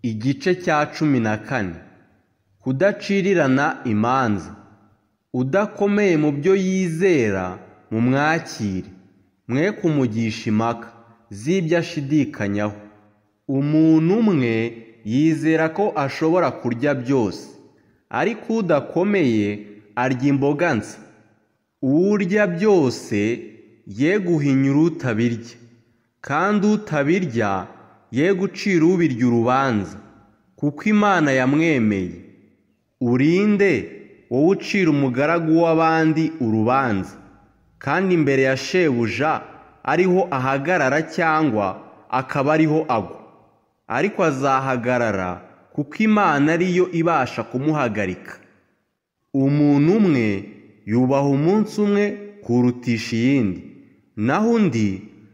Igice cya 14. Kudacirirana imanza. Udakomeye mu byo yizera mumwakire, mwe kumugisha impaka z'ibyo ashidikanyaho. Umuntu umwe yizera ko ashobora kurya byose, ariko udakomeye arya imboga nsa. Urya byose ye guhinyura utabirya, kandi utabirya ye gucira ubirya urubanza, kuko Imana yamwemeye. Urinde wowe ucira umugaragu w'abandi urubanza, kandi imbere ya shebuja ariho ahagarara cyangwa akaba ariho agwa, ariko azahagarara kuko Imana ariyo ibasha kumuhagarika. Umuntu umwe yubaha umunsi umwe kurutisha iyindi, naho undi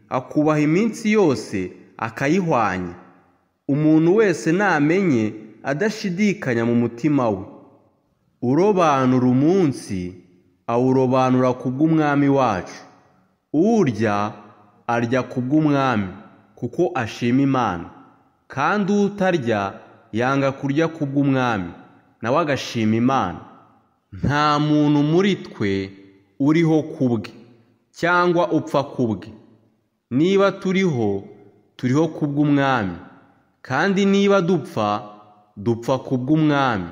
akubaha iminsi yose akayihwanya. Umuntu wese namenye adashidikanya mu mutima we. Urobanura umunsi awurobanura kubw'Umwami wacu. Urya arya kubw'Umwami kuko ashima Imana, kandi utarya yanga kurya kubw'Umwami nawe agashima Imana. Nta muntu muri twe uriho kubwe cyangwa upfa kubwe. Niba turiho, turiho kubw'Umwami, kandi niba dupfa, dupfa kubw'Umwami.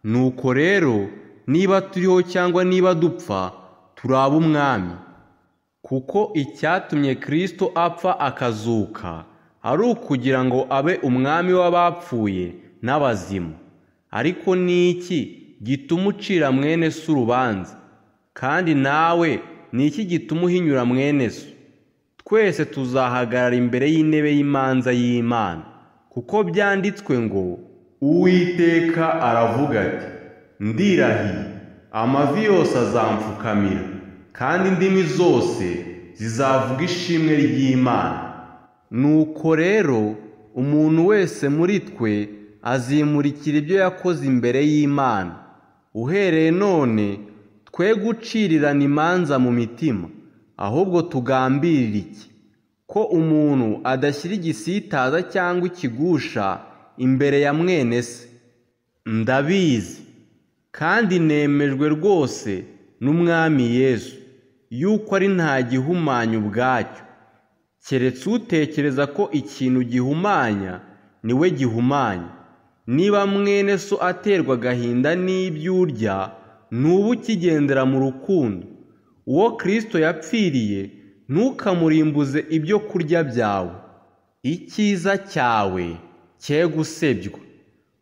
Nuko rero niba turiho cyangwa niba dupfa, turi ab'Umwami. Kuko icyatumye Kristo apfa akazuka ari ukugira ngo abe umwami w'abapfuye n'abazima. Ariko ni iki gituma ucira mwene so urubanza? Kandi nawe ni iki gituma uhinyura mwene so? Twese tuzahagarara imbere y'intebe y'imanza y'Imana, kuko byanditswe ngo: Uwiteka aravuga ati, ndirahiye, amavi yose azampfukamira, kandi indimi zose zizavuga ishimwe ry'Imana. Nuko rero umuntu wese muri twe azimurikira ibyo yakoze imbere y'Imana. Uhereye none twe gucirirana imanza mu mitima, ahubwo tugambirire iki: ko umuntu adashyira igisitaza cyangwa ikigusha imbere ya mwene se. Ndabizi kandi nemejwe rwose n'Umwami Yesu yuko ari nta gihumanya ubwacyo, keretse utekereza ko ikintu gihumanya niwe gihumanya. Niba mwene so aterwa agahinda n'ibyo urya, ntuba ukigendera mu rukundo. Uwo Kristo yapfiriye ntukamurimbuze ibyo kurya byawe. Icyiza cyawe cye gusebywa,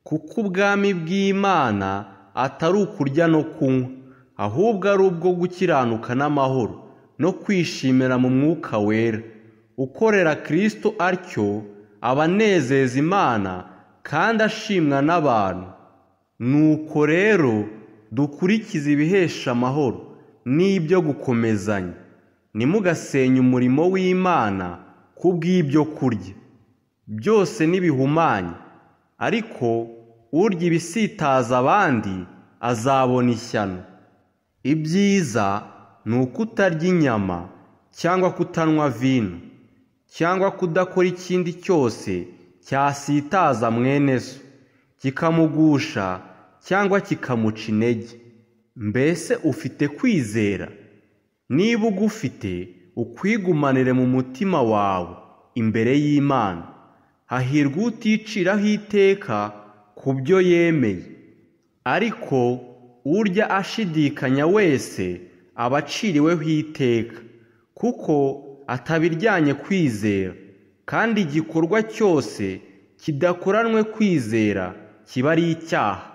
kuko ubwami bw'Imana atari ukurya no kunywa, ahubwo ari ubwo gukiranuka n'amahoro no kwishimira mu Mwuka Wera. Ukorera Kristo atyo aba anezeza Imana kandi ashimwa n'abantu. Nuko rero dukurikize ibihesha amahoro n'ibyo gukomezanya. Ntimugasenye umurimo w'Imana kubw'ibyo kurya. Byose ntibihumanya, ariko urya ibisitaza abandi azabona ishyano. Ibyiza ni ukutarya inyama cyangwa kutanywa vino cyangwa kudakora ikindi cyose cyasitaza mwene so, kikamugusha cyangwa kikamuca intege. Mbese ufite kwizera? Niba ugufite, ukwigumanire mu mutima wawe imbere y'Imana. Hahirwa uticiraho iteka ku byo yemeye. Ariko urya ashidikanya wese aba aciriweho iteka, kuko atabiryanye kwizera, kandi igikorwa cyose kidakoranwe kwizera kiba ari icyaha.